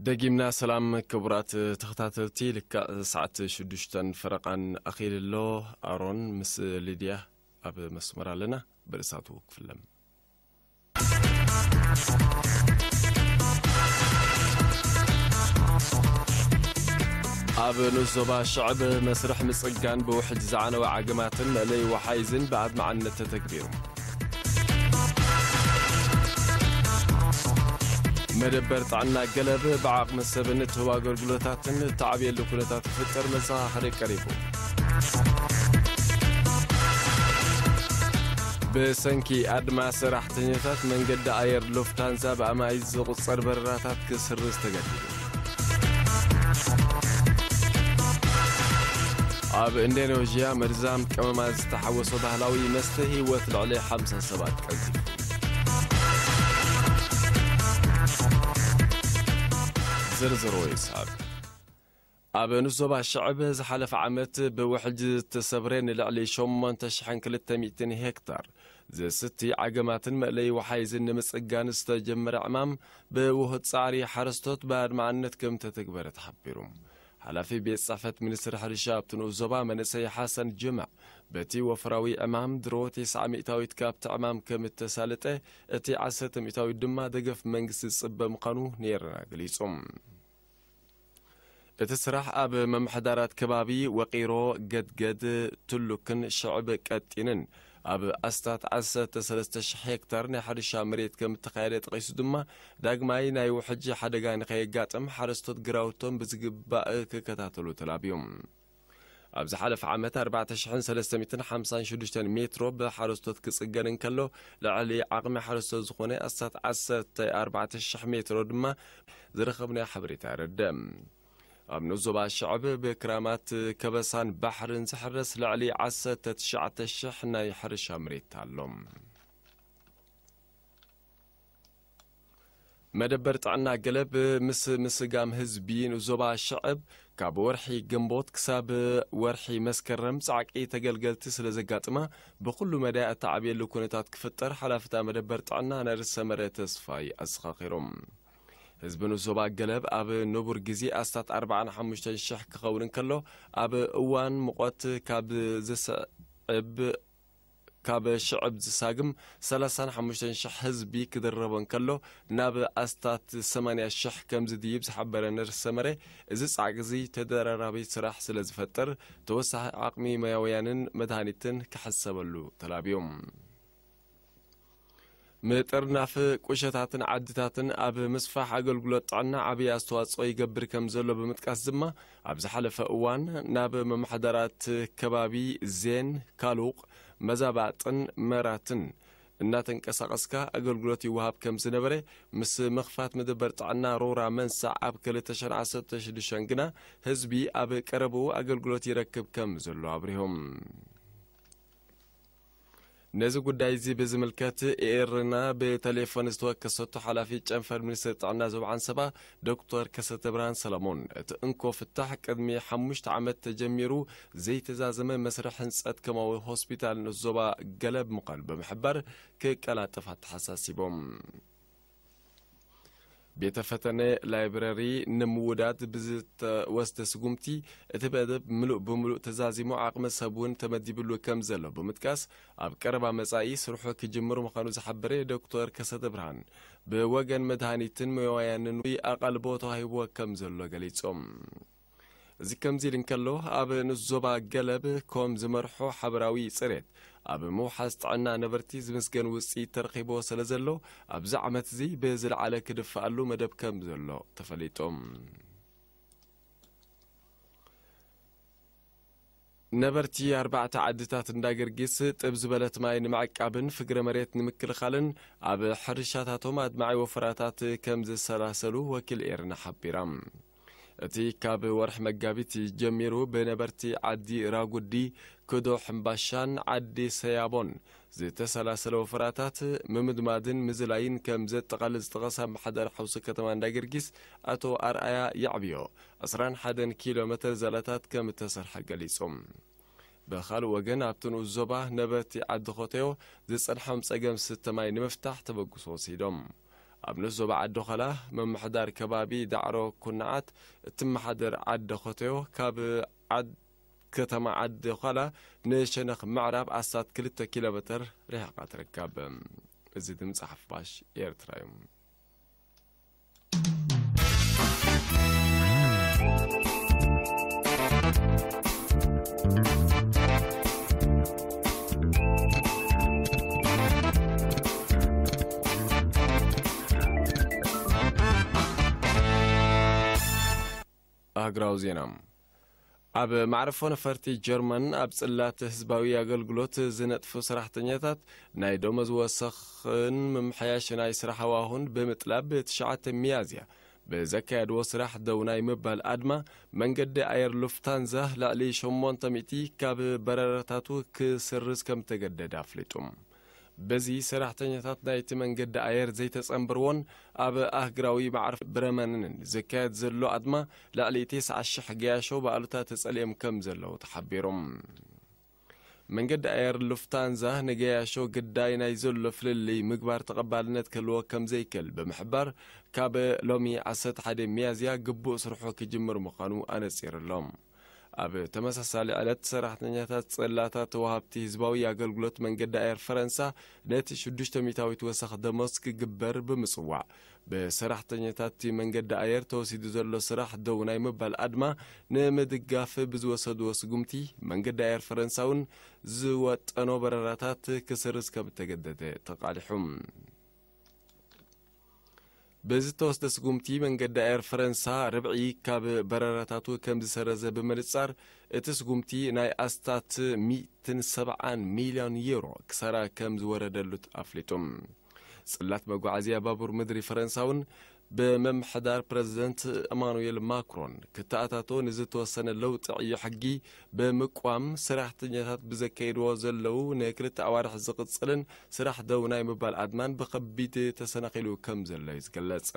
ደጊምና ሰላም ክቡራት ተኸታተልቲ፣ ልክዕ ሰዓት ሽዱሽተን ፈረቓን ኣኺሉ ኣሎ። ኣሮን ምስ ሊድያ ኣብ መስመር ኣለና። ብርእሳቱ ክፍለም። ኣብ ንኡስ ዞባ ሽዕብ መስርሕ ምጽጋን ብውሕጅ ዝዓነወ ዓገማትን መእለይ ወሓይዝን ብኣድማዕነት ተተግቢሩ። መደበር ጥዕና ገለብ ብዓቕሚ ሰብን እትህቡ ኣገልግሎታትን እተዓብየሉ ኩነታት ክፍጠር መዘኻኸሪ ቀሪቡ። ብሰንኪ ኣድማ ሰራሕተኛታት መንገዲ ኣየር ሉፍታንዛ ብኣማኢት ዝቑጸር በረራታት ክስርዝ ተገዲዱ። ኣብ ኢንዶኔዥያ መርዛም ቀመማት ዝተሓወሶ ባህላዊ መስተ ህይወት ልዕሊ ሓምሳ ሰባት ቀዚፉ። ዝርዝሩ ይስዕብ። ኣብ ንኡስ ዞባ ሽዕብ ዝሓለፈ ዓመት ብውሕጅ ዝተሰብረ ንልዕሊ ሸሞንተ ሽሕን ክልተ ሚእትን ሄክታር ዘስቲ ዓገማትን መእለይ ወሓይዝን ንምጽጋን ዝተጀመረ ዕማም ብውሁድ ጻዕሪ ሓረስቶት ብኣድማዕነት ከም ተተግበረ ተሓቢሩ። ሓላፊ ቤት ጽሕፈት ሚኒስትሪ ሕርሻ ኣብቲ ንኡስ ዞባ መንእሰይ ሓሰን ጅምዕ በቲ ወፍራዊ ዕማም ድሮ ተስዓ ሚእታዊት ካብቲ ዕማም ከም እተሳለጠ፣ እቲ ዓሰርተ ሚእታዊት ድማ ደገፍ መንግስቲ ዝጽበ ምዃኑ ኔርና ገሊጹ። እቲ ስራሕ ኣብ መምሐዳራት ከባቢ ወቂሮ፣ ገድገድ፣ ትሉክን ሽዕብ ቀጢንን ኣብ ኣስታት ዓሰርተ ሰለስተ ሽሕ ሄክታር ናይ ሕርሻ መሬት ከም እተኻየደ ጠቒሱ ድማ፣ ዳግማይ ናይ ውሕጂ ሓደጋ ንኸየጋጥም ሓረስቶት ግራውቶም ብዝግባእ ክከታተሉ ተላብዮም። ኣብ ዝሓለፈ ዓመት ኣርባዕተ ሽሕን ሰለስተ ሚእትን ሓምሳን ሽዱሽተን ሜትሮ ብሓረስቶት ክጽገን እንከሎ፣ ልዕሊ ዓቕሚ ሓረስቶት ዝኾነ ኣስታት ዓሰርተ ኣርባዕተ ሽሕ ሜትሮ ድማ ዝረኸብናዮ ሓበሬታ የረድእ። ኣብ ንኡስ ዞባ ሽዕብ ብክራማት ከበሳን ባሕርን ዝሕረስ ልዕሊ ዓሰርተ ትሽዓተ ሽሕ ናይ ሕርሻ መሬት ኣሎ። መደበር ጥዕና ገለብ ምስ ምስጋም ህዝቢ ንኡስ ዞባ ሽዕብ ካብ ወርሒ ግንቦት ክሳብ ወርሒ መስከረም ጻዕቂ ተገልገልቲ ስለ ዘጋጥማ፣ ብኹሉ መዳይ ኣተዓብየሉ ኩነታት ክፍጠር ሓላፍታ መደበር ጥዕና ነርስ ሰመረ ተስፋይ ኣዘኻኺሮም። ህዝቢ ንኡስ ዞባ ገለብ ኣብ ንቡር ግዜ ኣስታት ኣርባዓን ሓሙሽተን ሽሕ ክኸውን እንከሎ፣ ኣብ እዋን ሙቐት ካብ ዝስዕብ ካብ ሽዕብ ዝሳግም ሰላሳን ሓሙሽተን ሽሕ ህዝቢ ክድረቦ እንከሎ፣ ናብ ኣስታት ሰማንያ ሽሕ ከም ዝድይብ ዝሓበረ ነርስ ሰመረ፣ እዚ ጻዕቂ እዚ ተደራራቢ ስራሕ ስለ ዝፈጥር፣ ተወሳኺ ዓቕሚ ሞያውያንን መድሃኒትን ክሕሰበሉ ተላብዮም። ምጥርናፍ ቁሸታትን ዓድታትን ኣብ ምስፋሕ ኣገልግሎት ጥዕና ዓብዪ ኣስተዋጽኦ ይገብር ከም ዘሎ ብምጥቃስ ድማ፣ ኣብ ዝሓለፈ እዋን ናብ መማሕደራት ከባቢ ዜን፣ ካሉቕ፣ መዛባጥን መራትን እናተንቀሳቐስካ ኣገልግሎት ይወሃብ ከም ዝነበረ፣ ምስ ምኽፋት መደበር ጥዕና ሮራ መንሳዕ ኣብ ክልተ ሽሕን ዓሰርተ ሽዱሽተን ግና ህዝቢ ኣብ ቀረብኡ ኣገልግሎት ይረክብ ከም ዘሎ ኣብሪሆም። ነዚ ጉዳይ እዚ ብዝምልከት ኤርና ብቴሌፎን ዝተወከሰቶ ሓላፊ ጨንፈር ሚኒስትሪ ጥዕና ዞባ ዓንሰባ ዶክተር ከሰተ ብርሃን ሰለሞን፣ እቲ እንኮ ፍታሕ ቅድሚ ሓሙሽተ ዓመት ተጀሚሩ ዘይተዛዘመ መስርሕ ህንጸት ከማዊ ሆስፒታል ንኡስ ዞባ ገለብ ምዃኑ ብምሕባር፣ ክቀላጠፍ ኣተሓሳሲቦም። ቤተ ፈተነ ላይብረሪ ንምውዳድ ብዝተወስደ ስጉምቲ፣ እቲ መደብ ምሉእ ብምሉእ ተዛዚሙ፣ ዓቕሚ ሰብ እውን ተመዲብሉ ከም ዘሎ ብምጥቃስ፣ ኣብ ቀረባ መጻኢ ስርሑ ክጅምር ምዃኑ ዝሓበረ ዶክተር ከሰተ ብርሃን፣ ብወገን መድሃኒትን መዋያንን ውይ ኣቓልቦ ተዋሂብዎ ከም ዘሎ ገሊጾም። እዚ ከምዚ ኢሉ እንከሎ፣ ኣብ ንኡስ ዞባ ገለብ ኮም ዝመርሖ ሓበራዊ ጽሬት ኣብ ምውሓስ ጥዕና ነበርቲ ዝምስገን ውጽኢት ተረኺብዎ ስለ ዘሎ፣ ኣብዚ ዓመት እዚ ብዝለዓለ ክድፈኣሉ መደብ ከም ዘሎ ተፈሊጡ። ነበርቲ ኣርባዕተ ዓድታት እንዳ ገርጊስ ጥብ ዝበለት ማይ ንምዕቃብን ፍግረ መሬት ንምክልኻልን ኣብ ሕርሻታቶም ኣድማዒ ወፈራታት ከም ዝሰላሰሉ ወኪል ኤርና ሓቢራ። እቲ ካብ ወርሒ መጋቢት ጀሚሩ ብነበርቲ ዓዲ ራጉዲ፣ ክዶ ሕምባሻን ዓዲ ሰያቦን ዝተሰላሰለ ወፈራታት ምምድማድን ምዝላይን ከም ዘጠቓልል ዝጠቐሰ ኣመሓዳሪ ሓውሲ ከተማ እንዳ ገርጊስ ኣቶ ኣርኣያ የዕብዮ፣ ዕስራን ሓደን ኪሎ ሜትር ዘለታት ከም እተሰርሐ ገሊጹ። ብኻልእ ወገን፣ ኣብቲ ንኡስ ዞባ ነበርቲ ዓዲ ኾተዮ ዝጸንሖም ጸገም ስተ ማይ ንምፍታሕ ተበግሶ ወሲዶም። ኣብ ንስ ዞባ ዓዲ ኾላ ምምሕዳር ከባቢ ዳዕሮ ኩናዓት እትመሓደር ዓዲ ኾተዮ ካብ ዓድ-፣ ከተማ ዓዲ ኾላ ንሸነኽ ምዕራብ ኣስታት ክልተ ኪሎ ሜተር ርሒቓ ትርከብ። እዚ ድምፂ ሓፋሽ ኤርትራ እዩ። ኣህግራዊ ዜና። ኣብ ማዕረፎ ነፈርቲ ጀርመን ኣብ ጽላት ህዝባዊ ኣገልግሎት ዝነጥፉ ሰራሕተኛታት ናይ ደሞዝ ወሰኽን ምምሕያሽ ናይ ስራሕ ሃዋሁን ብምጥላብ ትሽዓተ ሚያዝያ ብዘካየድዎ ስራሕ ደው ናይ ምባል ኣድማ መንገዲ ኣየር ሉፍታንዛ ልዕሊ ሸሞንተ ሚእቲ ካብ በረራታቱ ክስርዝ ከም ተገደደ ኣፍሊጡ። በዚ ሰራሕተኛታት ናይቲ መንገዲ ኣየር ዘይተጸንብርዎን ኣብ ኣህግራዊ ማዕረፍ ብረመንን ዝካየድ ዘሎ ኣድማ ልዕሊ ተስዓ ሽሕ ገያሾ ብኣሉታ ተጸሊኦም ከም ዘለዉ ተሓቢሮም። መንገዲ ኣየር ሉፍታንዛ ንገያሾ ግዳይ ናይ ዘሎ ፍልልይ ምግባር ተቐባልነት ክህልዎ ከም ዘይክእል ብምሕባር፣ ካብ ሎሚ ዓሰርተ ሓደ ሚያዝያ ግቡእ ስርሑ ክጅምር ምዃኑ ኣነጺሩ ኣሎ። ኣብ ተመሳሳሊ ዕለት፣ ሰራሕተኛታት ጽላታት ወሃብቲ ህዝባዊ ኣገልግሎት መንገዲ ኣየር ፈረንሳ ነቲ ሽዱሽተ ሚእታዊት ወሰኽ ደሞዝ ክግበር ብምጽዋዕ፣ ብሰራሕተኛታት እቲ መንገዲ ኣየር ተወሲዱ ዘሎ ስራሕ ደው ናይ ምባል ኣድማ ንምድጋፍ ብዝወሰድዎ ስጉምቲ፣ መንገዲ ኣየር ፈረንሳ እውን ዝወጠኖ በረራታት ክስርዝ ከም እተገደደ ተቓሊሑ። ብዝተወስደ ስጉምቲ፣ መንገዲ ኣየር ፈረንሳ ርብዒ ካብ በረራታቱ ከም ዝሰረዘ ብምንጻር፣ እቲ ስጉምቲ ናይ ኣስታት ሚእትን ሰብዓን ሚልዮን ዩሮ ክሳራ ከም ዝወረደሉ ኣፍሊጡ። ጽላት መጓዓዝያ ባቡር ምድሪ ፈረንሳ እውን ብምምሕዳር ፕረዚደንት እማኑኤል ማክሮን ክተኣታቶ ንዝተወሰነ ለውጢ ዕዮ ሕጊ ብምቋም፣ ሰራሕተኛታት ብዘካይድዎ ዘለዉ ንክልተ ኣዋርሕ ዝቕጽልን ስራሕ ደው ናይ ምባል ኣድማን ብኸቢድ ተሰናኺሉ ከም ዘሎ እዩ ዝግለጽ።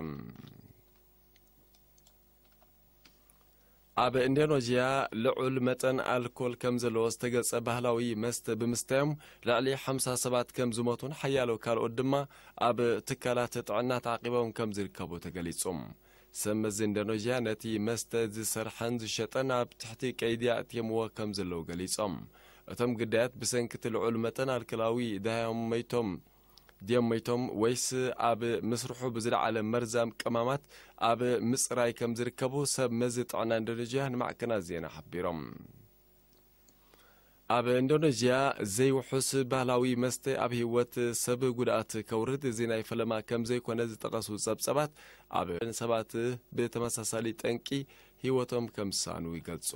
ኣብ ኢንዶኖዥያ ልዑል መጠን ኣልኮል ከም ዘለዎ ዝተገልጸ ባህላዊ መስተ ብምስታዮም ልዕሊ ሓምሳ ሰባት ከም ዝሞቱን ሓያሎ ካልኦት ድማ ኣብ ትካላት ጥዕና ተዓቂቦም ከም ዝርከቡ ተገሊጹ። ሰብ መዚ ኢንዶኖዥያ ነቲ መስተ ዝሰርሐን ዝሸጠን ኣብ ትሕቲ ቀይዲ ኣእትዮምዎ ከም ዘለዉ ገሊጾም። እቶም ግዳያት ብሰንኪ እቲ ልዑል መጠን ኣልኮላዊ ድሃዮም መይቶም ድዮም መይቶም ወይስ ኣብ ምስርሑ ብዝለዓለ መርዛም ቀማማት ኣብ ምጽራይ ከም ዝርከቡ ሰብ መዚ ጥዕና ኢንዶኔዥያ ንማዕከናት ዜና ሓቢሮም። ኣብ ኢንዶኔዥያ ዘይውሑስ ባህላዊ መስተ ኣብ ህይወት ሰብ ጉድኣት ከውርድ እዚ ናይ ፈለማ ከም ዘይኮነ ዝጠቐሱ ጸብጸባት፣ ኣብ ሰባት ብተመሳሳሊ ጠንቂ ህይወቶም ከም ዝሰኣኑ ይገልጹ።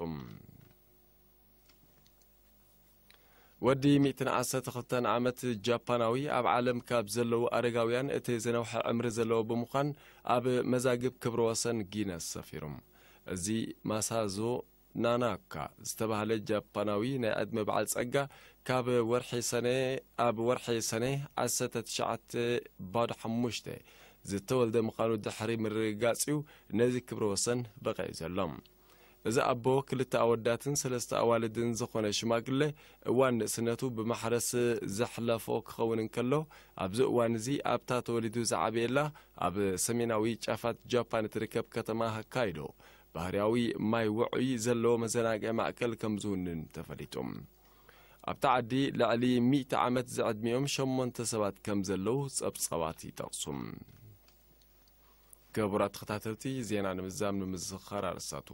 ወዲ ሚእትን ዓሰርተ ክልተን ዓመት ጃፓናዊ ኣብ ዓለም ካብ ዘለዉ ኣረጋውያን እቲ ዝነውሐ ዕምሪ ዘለዎ ብምዃን ኣብ መዛግብ ክብረ ወሰን ጊነስ ሰፊሩ። እዚ ማሳዞ ናናካ ዝተባህለ ጃፓናዊ ናይ ዕድመ በዓል ጸጋ፣ ካብ ወርሒ ሰነ፣ ኣብ ወርሒ ሰነ ዓሰርተ ትሽዓተ ባዶ ሓሙሽተ ዝተወልደ ምዃኑ ድሕሪ ምርግጋጽ እዩ ነዚ ክብረ ወሰን በቒዑ ዘሎ። እዚ ኣቦ ክልተ ኣወዳትን ሰለስተ ኣዋልድን ዝኾነ ሽማግለ፣ እዋን ንእስነቱ ብማሕረስ ዘሕለፎ ክኸውን እንከሎ፣ ኣብዚ እዋን እዚ ኣብታ ተወሊዱ ዝዓበየላ ኣብ ሰሜናዊ ጫፋት ጃፓን እትርከብ ከተማ ሆካይዶ ባህርያዊ ማይ ውዑይ ዘለዎ መዘናግዒ ማእከል ከም ዝውንን ተፈሊጡ። ኣብታ ዓዲ ልዕሊ ሚእቲ ዓመት ዝዕድሚኦም ሸሞንተ ሰባት ከም ዘለዉ ጸብጻባት ይጠቕሱ። ክቡራት ተኸታተልቲ፣ ዜና ንምዝዛም ንምዝኽኻር ኣርእስታቱ።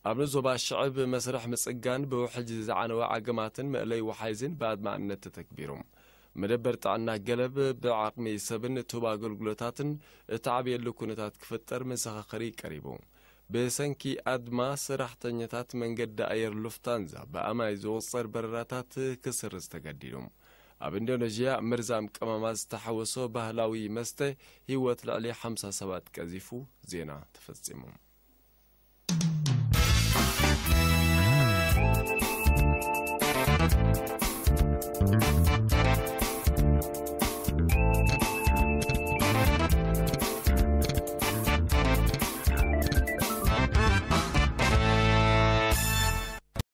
ኣብ ንዞባ ሽዕብ መስርሕ ምጽጋን ብውሕጅ ዝዓነወ ዓገማትን መእለይ ወሓይዝን ብኣድማዕነት ተተግቢሩ። መደበር ጥዕና ገለብ ብዓቕሚ ሰብን እቱብ ኣገልግሎታትን እተዓብየሉ ኩነታት ክፍጠር መዘኻኸሪ ቀሪቡ። ብሰንኪ ኣድማ ሰራሕተኛታት መንገዲ ኣየር ሉፍታንዛ ብኣማይ ዝቑጸር በረራታት ክስርዝ ተገዲዱ። ኣብ ኢንዶነዥያ መርዛም ቀመማት ዝተሓወሶ ባህላዊ መስተ ህይወት ልዕሊ ሓምሳ ሰባት ቀዚፉ። ዜና ተፈጺሙ።